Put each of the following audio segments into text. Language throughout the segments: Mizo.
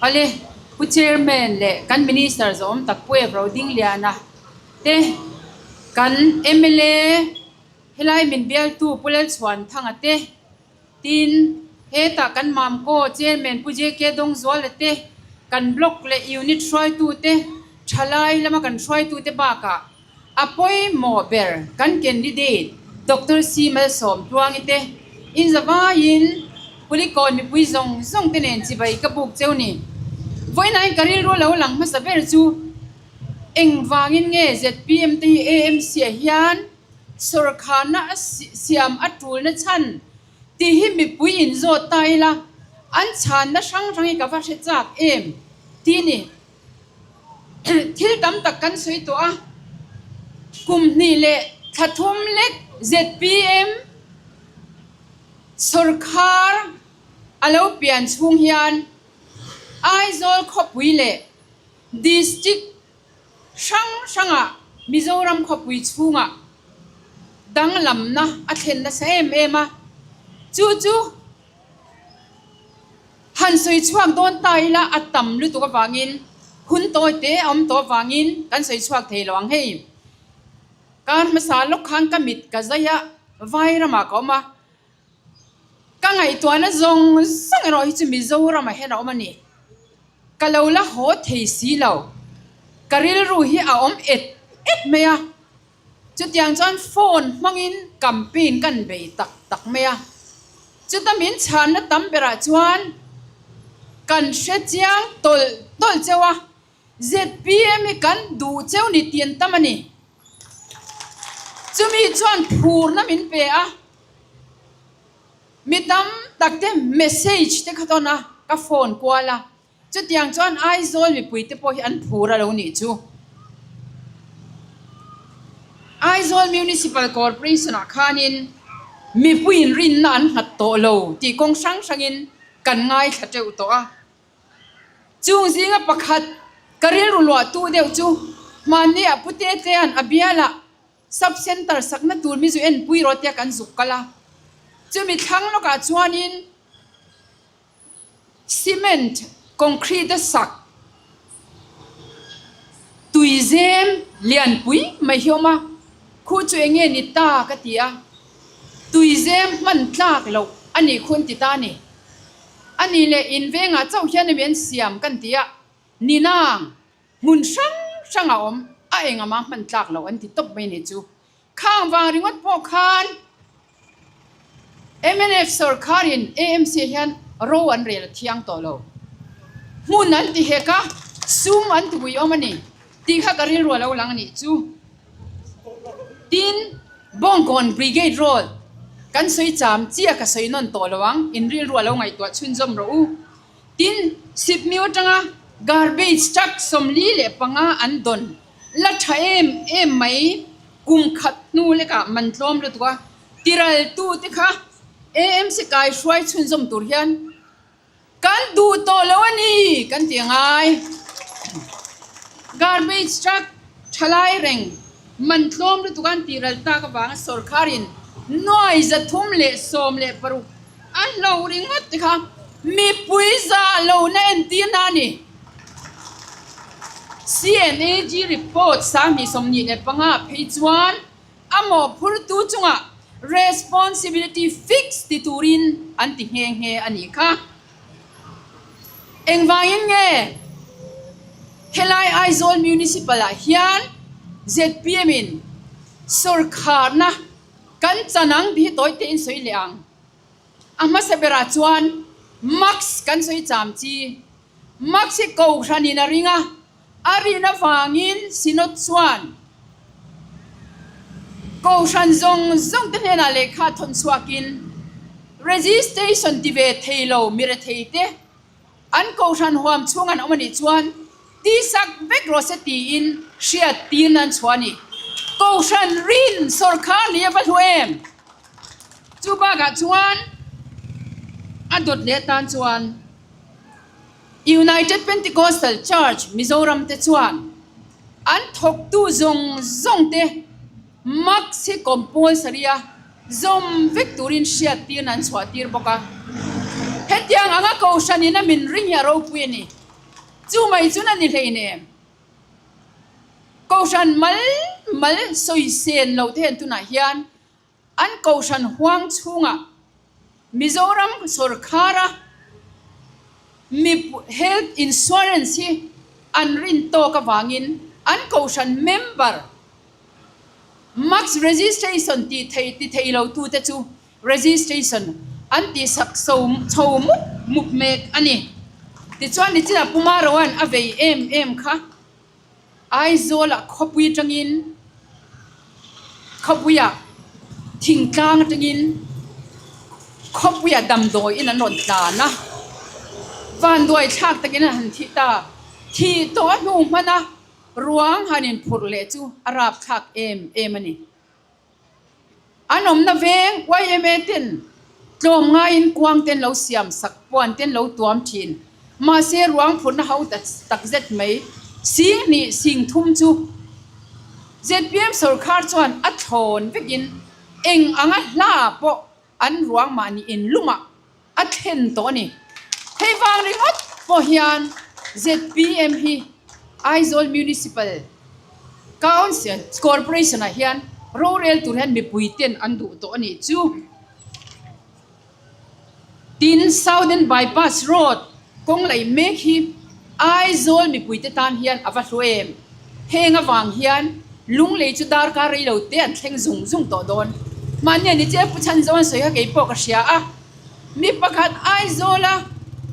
Awle, Pu Chairman leh kan Minister zawm tak Pu Ev Rodingliana te, kan mla helai min bialtu Pu Lalchhuanthanga te, Tin, hetah kan Mamkaw Chairman Pu JK Dawngzuala te, kan Block leh Unit hruaitute, thalai lama kan hruaitute bakah a pawimawh ber kan candidate Doctor C Malsawm Tluangi te inzavaiin Kulikawn mipui zawng zawng te nen chibai ka buk cheu ni. Vawiinain ka rilru lo lang hmasa ber chu engvangin nge zpm te hi AMC ah hian Sawrkharna a siam a tulna chhan tih hi mipui in zawt ta ila, an chhanna hrang hrang hi ka va hre chak em tih ni. Thil tam tak kan sawi tawh a, kum hnih leh thla thum lek zpm sawrkhar a lo pian chhung hian Aizawl khawpui leh District hrang hrangah Mizoram khawpui chhungah danglamna a thlen nasa em em a, chu chu han sawi chhuak dawn ta ila a tam lutuk avangin hun tawi te a awm tawh avangin kan sawi chhuak thei lo ang hei. Kar hmasa lawk khan ka mit ka zai a, vai ramah ka awm a, ka ngaihtuahna zawng zawng erawh hi chu Mizoramah hian a awm a ni. Ka lo la haw thei si lo. Ka rilru hi a awm et et mai a. Chutiang chuan phone hmangin campaign kan bei tak tak mai a. Chuta min chhanna tam berah chuan kan hre chiang tawlh tawlh cheu a, zpm hi kan duh cheu ni tih an tam a ni. Chumi chuan phurna min pe a. Mi tam tak te message te kha tawn a, ka phone kual a, chutiang chuan Aizawl mipui te pawh hi an phur a lo nih chu. Aizawl Municipal Corporation ah khanin mipui in rinna an nghat tawh lo tih kawng hrang hrangin kan ngaithla teuh tawh a. Chung zinga pakhat ka rilru luahtu deuh chu hmanni ah Pu Tetea'n a bialah Sub Centre sakna tur mi zu enpui rawh tia kan zuk kal a, chumi thlang lawkah chuanin cement concrete a sak tuizem lianpui mai hi a awm a, khu chu eng nge ni ta ka ti a, tuizem hman tlak loh a nih khu an ti ta a ni. A nih leh in vengah chauh hian emi an siam kan ti a, ni nang. Hmun hrang hrang a awm, a engama hman tlak loh an ti tawp mai ni chu. Khang vang ringawt pawh khan mnf sawrkharin AMC hian ro an rel a thiang tawh lo. Hmun an ti hek a, sum an ti uiawm a ni tih kha ka rilru a lo lang a nih chu. Tin, Bawngkawn Brigade Road kan sawi cham chiah ka sawi nawn tawh lo ang, in rilru a lo ngaihtuah chhunzawm rawh u. Tin, Sipmiu atanga garbage truck 45 an dawn la tha em em mai kum khat hnu lekah man tlawm lutuk a, tiraltu te kha AMC kai hruai chhunzawm tur hian kan duh tawh lo a ni kan ti angai. Garbage truck thalai reng man tlawm lutuk an tiral tak avanga sawrkharin nuai 316 A hlo ringawt te kha mipui zah lohna entirna a ni. CNAG report 2025 phei chuan a mawhphurtu chungah responsibility fix ti turin an ti nghe nghe a nih kha. Engvangin nge helai Aizawl Municipal ah hian zpm in sawrkharna Kan chan ang tih hi tawi tein sawi leh ang. A hmasa berah chuan Max kan sawi cham chi. Max hi Kohhranin a ring a, a rin avangin Synod chuan Kohhran zawng zawng te hnenah lehkha thawn chhuakin registration ti ve thei lo mi rethei te An kohhran huam chhung an awm a nih chuan tisak vek rawh se tiin hriat tirna an chhuah a ni. Kohhran rin sawrkhar ni a va hlu em? Chu bakah chuan a dawt leh atan chuan United Pentecostal Church Mizoram te chuan an thawktu zawng zawng te Max hi compulsory a zawm vek turin hriattirna an chhuahtir bawk a. Hetiang anga kohhranin a min ring hi a ropui a ni. Chu mai chu na ni hleinem. Kohhran mal mal sawi sen lo te hian tunah hian an kohhran huang chhungah Mizoram sawrkhara mi health insurance hi an rin tawk avangin an kohhran member max registration tih thei ti thei lo tute chu registration an tihsak so chho mup mup mek a ni. Tichuan nichinah Pu Maroan a vei em em kha Aizawlah khawpui atangin khawpuiah thingtlang atangin khawpuiah damdawiin an rawn tlan a, vanduai thlak takin an han thi ta. Thih tawh a hnu hman a, ruang han inphurh leh chu a rapthlak em em a ni. An awmna veng yma ten tlawm ngaiin kuang ten lo siam sak puan ten lo tuam thin. Mahse ruang phurhna ho tak zet mai sing hnih sing thum chu zpm sawrkhar chuan a thlawn vekin eng anga hla pawh an ruang mahni inlumah a thlen tawh a ni. Hei vang ringawt pawh hian zpm hi Aizawl Municipal Council Corporation ah hian rorel tur hian mipui ten an duh tawh a nih chu. Tin, Southern Bypass Road kawng laih mek hi Aizawl mipui te tan hian a va hlu em? Heng avang hian Lunglei chu darkar rei lo te an thleng zung zung tawh dawn. Mahni a ni che Pu Chhanzawn sawi kha kei pawh ka hria a, mi pakhat Aizawla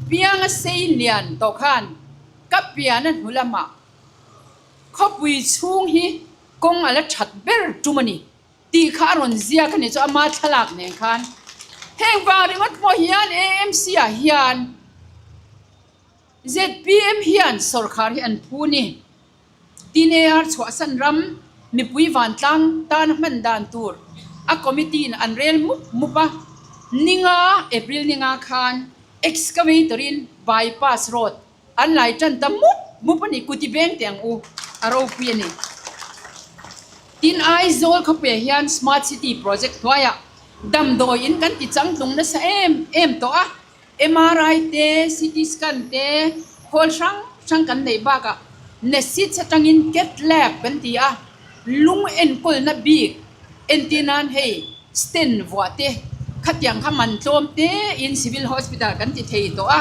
pianga sei lian tawh khan ka pian a hnu lamah khawpui chhung hi kawng a la that ber tum a ni tih kha a rawn ziak a ni chu ama thlalak nen khan. Heng vang ringawt pawh hian AMC ah hian zpm hian sawrkhar hi an phu ni. Tin AR chhuahsan ram mipui vantlang tana hman dan tur a committee in an rel mup mup a, ninga April ninga khan excavator in bypass road an lai tan ta mup mup a ni, kuti beng teh ang u a ropui a ni. Tin Aizawl khawpuiah hian smart city project hnuaiah damdawi in kan ti changtlung nasa em em tawh a, MRI te, CT scan te, khawl hrang hrang kan neih bakah Nesits atangin Cath lab kan ti a, lung enkawlna bik entir nan hei stent vuah te, khatiang kha man tlawm te in Civil Hospital kan ti thei tawh a,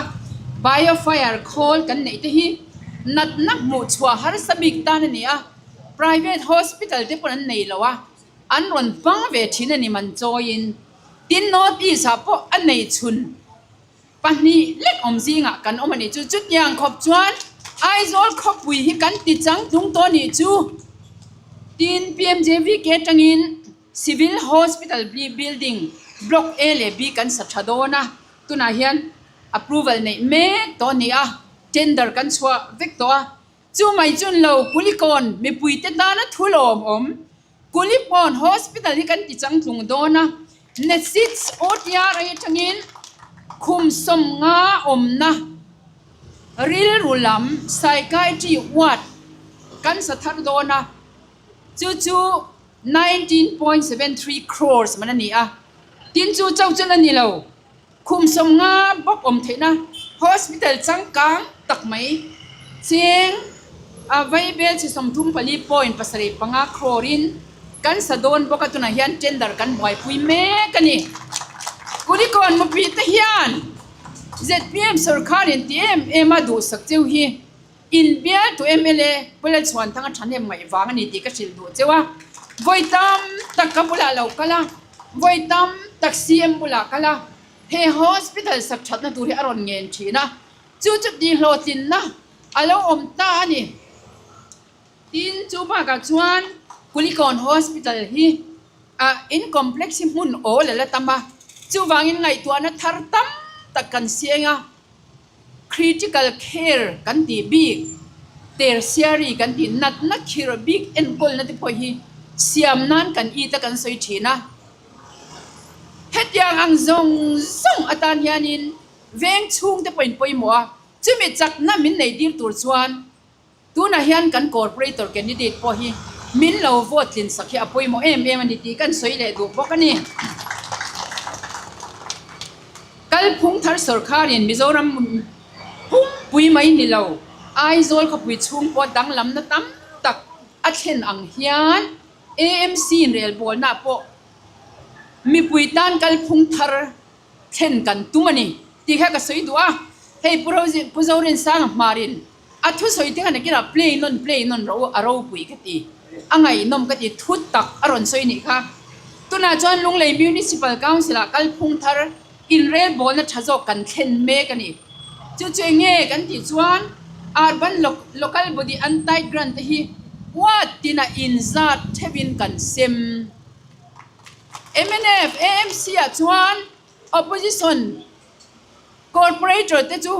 Biofire khawl kan neih te hi natna hmuh chhuah harsa bik tan a ni a, private hospital te pawn an nei lo a, an rawn hmang ve thin a ni man chawiin. Tin, North East ah pawh a nei chhun pahnih lek awm zingah kan awm a nih chu. Chutiang khawp chuan Aizawl khawpui hi kan ti changtlung tawh a nih chu. Tin, PMJVK atangin Civil Hospital Building Block A leh B kan sa tha dawn a, tunah hian approval neih mek tawh a ni a, tender kan chhuah vek tawh a. Chu mai chun lo Kulikawn mipuite tana thu lawmawm Kulikawn Hospital hi kan ti changtlung dawn a, Nesits OTR atangin khum sawmnga awmna rilru lam Psychiatry ward kan sa thar dawn a, chu chu 19.73 crores man a ni a, tin chu chauh chuan a ni lo. Khum sawmnga bawk awm theihna hospital changkang tak mai cheng a vaibel chi 34.75 crore in kan sa dawn bawk a, tunah hian tender kan buaipui mek a ni. Kulikawn mupui te hian zpm sawrkhar in ti em em a duhsak cheu hi inbial tu mla Pu Lalchhuanthanga thahnem ngaih vang a ni tih ka hrilh duh cheu a, vawi tam tak ka bulah lo kal a, vawi tam tak CM bulah kal a, he hospital sak thatna tur hi a rawn ngen thin a, chu chu tihhlawhtlinna a lo awm ta a ni. Tin, chu bakah chuan Kulikawn Hospital hi a in complex hi hmun awl a la tam a, chuvangin ngaihtuahna thar tam tak kan siang a, Critical care kan tih bik, tertiary kan tih natna khirh bik enkawlna te pawh hi siam nan kan it a kan sawi thin a. Hetiang ang zawng zawng atan hianin veng chhung te pawhin pawimawh a, chumi chakna min nei tir tur chuan Tunah hian kan Corporator candidate pawh hi min lo vote tlin sak hi a pawimawh em em a ni tih kan sawi leh duh bawk a ni. Kalphung thar sawrkharin Mizoram pumpui mai ni lo. Aizawl khawpui chhung pawh danglamna tam tak a thlen ang hian AMC inrelbawlna pawh mipui tan kalphung thar thlen kan tum a ni tih kha ka sawi duh a. Hei Pu Zorinsanga hmarin a thusawi te khan nakinah play nawn play nawn ro a ropui ka ti, a ngaihnawm ka ti thu tak a rawn sawi nih kha. Tunah chuan Lunglei Municipal Council ah kalphung thar inrelbawlna tha zawk kan thlen mek a ni. Chu chu enge kan tih chuan Urban Local Body Untied Grant te hi huat tina inzat theuhin kan sem. Mnf, AMC ah chuan Opposition Corporator te chu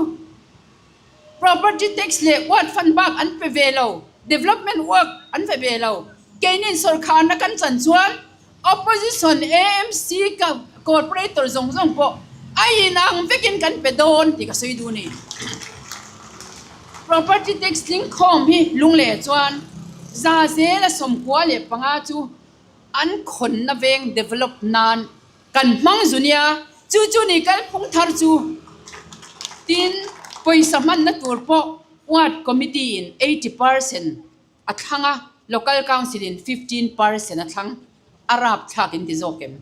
Property tax leh ward fund bak an pe ve lo, development work an pe ve lo. Keinin sawrkharna kan chan chuan opposition AMC corporator zawng zawng pawh a inang vekin kan pe dawn tih ka sawi duh a ni. Property tax tlingkhawm hi lungleh chuan za zela 95 chu an khawnna veng develop nan Kan hmang zu nia, chu chu ni kalphung thar chu. Tin, pawisa hmanna tur pawh Ward Committee in 80% a thlang a, Local Council in 15% a thlang. A rapthlak in ti zawk em?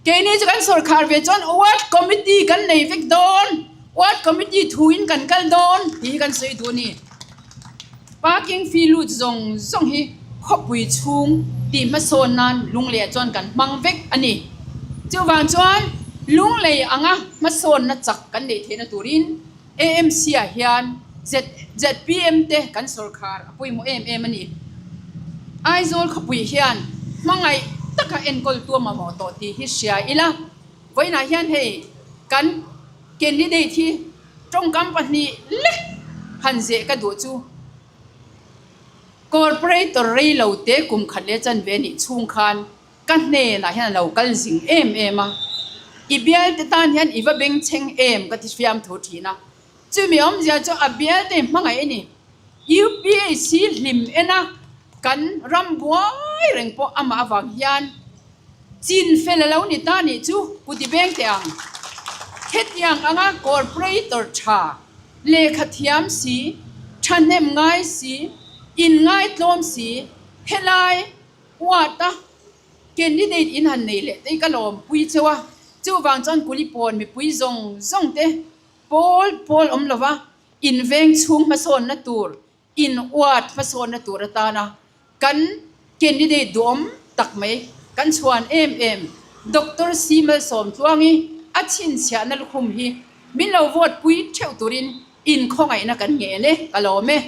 Keini chu kan sawrkhar ve chuan Ward Committee kan nei vek dawn, Ward Committee thuin kan kal dawn tih hi kan sawi duh a ni. Parking fee lut zawng zawng hi khawpui chhung tih hmasawn nan Lunglei chuan kan hmang vek a ni. Chuvang chuan Lunglei anga hmasawnna chak kan neih theihna turin AMC ah hian ZPM te kan sawrkhar a pawimawh em em a ni. Aizawl khawpui hian hmangaih taka enkawl tu a mamawh tawh tih hi hria ila, vawiinah hian hei kan candidate hi Tawngkam 2 lek han zeh ka duh chu Corporator rei lo te kum khat leh chanve nih chhung khan ka hnenah hian a lo kal zing em em a, i bial te tan hian i va bengchheng em ka ti fiam thu thin a, chumi awmzia chu a bial te hmangaih a ni. UPHC hlim en a kan ram buai reng pawh amah avang hian Chin fel a lo ni ta nih chu kuti beng teh ang. Hetiang anga corporator tha, lehkha thiam si, thahnem ngai si, inngaitlawm si, helai ward-a candidate in han nei leh te hi ka lawmpui cheu a, chuvang chuan Kulipawn mipui zawng zawng te pawl pawl awm lova inveng chhung hmasawnna tur In ward hmasawnna tur atana kan candidate duhawm tak mai kan chhuan em em Doctor C Malsawmtluangi a chhinchhiahna lukhum hi min lo vote pui theuh turin inkhawngaihna kan ngen e, ka lawm e.